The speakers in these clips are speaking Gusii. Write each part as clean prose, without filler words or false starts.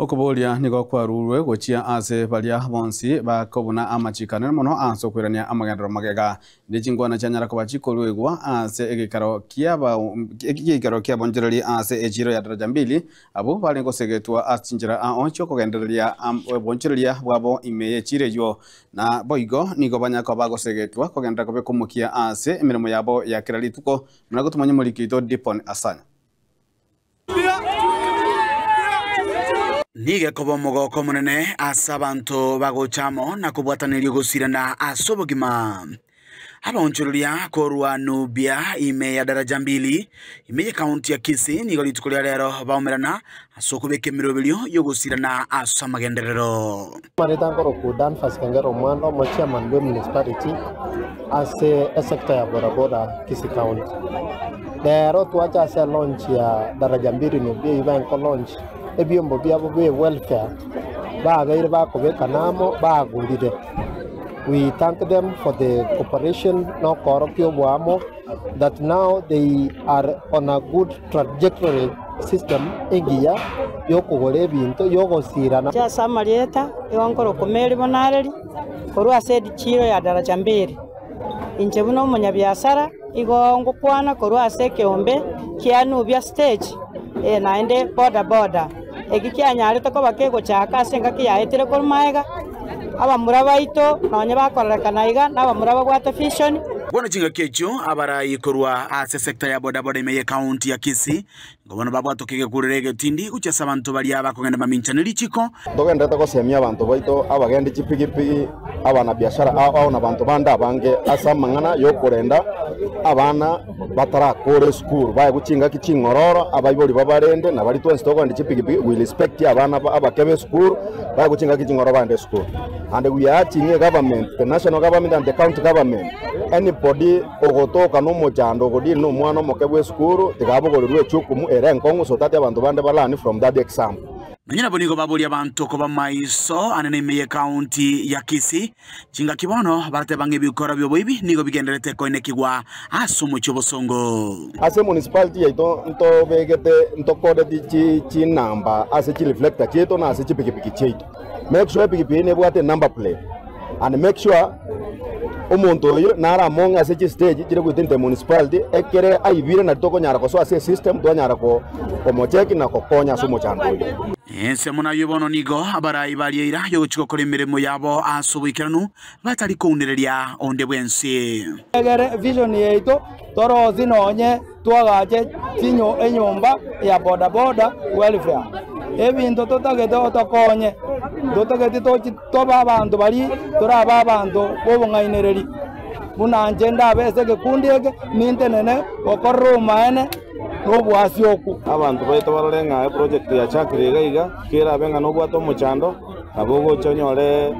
Okoboria nigo kwarurwe gochia ase baria bonsi bakobuna amachiko anene mono ase okoirania amagenderero magega, ne chinkwana chianyara koba chikoruegwa ase egeikaro ki'egeikaro ki'abonchoreri ase echiiro ya Daraja Mbili, abwo barenge gosegetwa ase chinchera ao chi'okogendereria obonchoreria bwabo ime y'echiiro eyio. Na boigo nigo banyara koba bagosegetwa kogenderera kobeka omokia ase emeremo yabo ya kera rituko, buna gotomanya omoriki oito Dipon Asanya. Nigo ekoba omogoko omonene ase abanto bagocha amo na kobwataneria ogosirana ase obogima. Abaonchoreria korwa Nubia ime ya Daraja Mbili ime y'ekaunti ya Kisii nigo rituko ria rero baumerana ase okobeka emeroberio y'ogosirana ase amagenderero. Amareta nkorokwa Danfas Kengera Omwando, omochairman bwe municipality ase esector ya bodaboda Kisii County. Rero twacha ase elaunch ya Daraja Mbili Nubia eyio baenko launch ebiombo biabo bie welfare babeire bakobekana amo bagorire. We thank them for the cooperation na okorokia oboamo that now they are on a good trajectory system engiya yokogora ebinto yogosirana. Inche ase amarieta igo nkorokwa Mary Bonareri, korwa ase edichiro ya Daraja Mbili. Inche buna omonyabiasara igo ngokwana korwa ase ekeombe kia Nubia Stage naende boda boda. Eki kianyarete koba kegochaka ase engaki yaetire korwa magega, abamura baito nonye bakorerekana iga nabamura babwate vision. Bono chingaki echio abarai korwa ase sector ya bodaboda ime y'ecounty ya Kisii nigo bono babwatoka egekurero egetindi gochia ase abanto baria bakogenda mamincha ne richiko. Ntogenderete gosemia abanto baito, abagendi chipigipigi, abanabiashara ao ao na abanto bande abange ase amang'ana y'okorenda abana batarakora esukuru, baegwe chingaki ching'ororo, abaibori babarende, na baria twensi tokogenda chipigipigi we respect abana abake b'esukuru, baegwe chingaki ching'ororo bagende esukuru. And we are urging egovernment, the national government and the county government, anybody ogotoka nomochando ogodeal nomwana omoke bw'esukuru, tiga abogorirwe echukumu ere enkong'u so that abanto bande ba learn from that example. Nonya nabo nigo baboria abanto koba maiso anene ime y'ekaunti ya Kisii, chingaki bono barateba ng'a ebikora bi'oboibi nigo bigendererete koenekigwa ase omochie obosongo. Ase municipality yaito ntobegete ntokodeti chinamba ase chireflector chiaito na ase chipikipiki chiaito. Make sure epikipiki eye nebwate enumber plate and make sure omonto oyo nare among'e ase chistage chire goetania the municipality ekere aibire nari tokonyara gosoa ase esystem twanyara komocheki na kokonya ase omochando oyo. Ensemo nayio bono nigo abarai baria eira y'ogochia gokora emeremo yabo ase oboikeranu, batari kounereria onde bwensi. Egere vision yaito torosie nonye twagache enyomba ya bodaboda welfare. Ebinto totagete otokonye, ntotageti tochi tobe abanto baria torabe abanto b'obong'ainereria. Buna inche ndabe ase egekundi eke, nintenene gokorera obomaene na oboasioku. Abanto baito barore ng'a eproject yachakire iga iga, kerabe ng'a nobwate omochando, Nabo ogocha onyore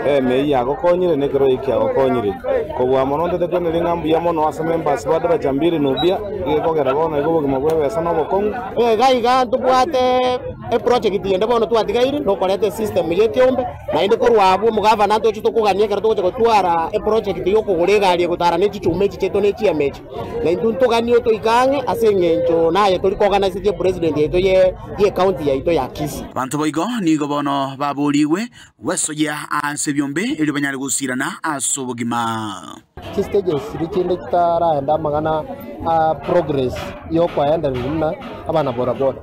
emeyio yagokonyire na ekerogo eki kiagokonyire. Kobua mono ntete kweneria ng'a mbuya mono ase members ba Daraja Mbili Nubia, egekogera bono iga obogima bw'ebesa nobokong'u. Iga iga ntobwate eproject ende bono twatigaire nokoreta esystem ya ekeombe, naende korwa abwo omogavana ntoche tokogania ekero togocha gotwara eproject ya okogora egari egotara ne chichuma echi chiaito ne chiema echi. Na intwe ntoganie otoike ang'e ase eng'encho naye tori koorganisetie epresident yaito ye y'ecounty yaito ya Kisii. Abanto boigo nigo bono baboorigwe gwesoyia ase ebiombe erio banyare gosiirana ase obogima. Chistages chiria chinde chitaraenda amang'ana a progress yokoendereria buna abana bodaboda.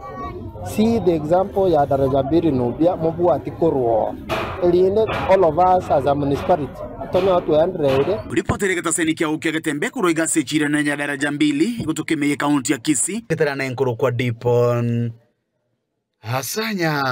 See the example ya Daraja Mbili Nubia mobwati korwa oo, erinde all of us as a municipality tonyore twendereire. Ripoti ere egetaseni kiao ki'egetembe korwa iga ase echiira enene ya Daraja Mbili gotoka ime y'ekaunti ya Kisii. Egeterana enkorokwa Dipon Asanya.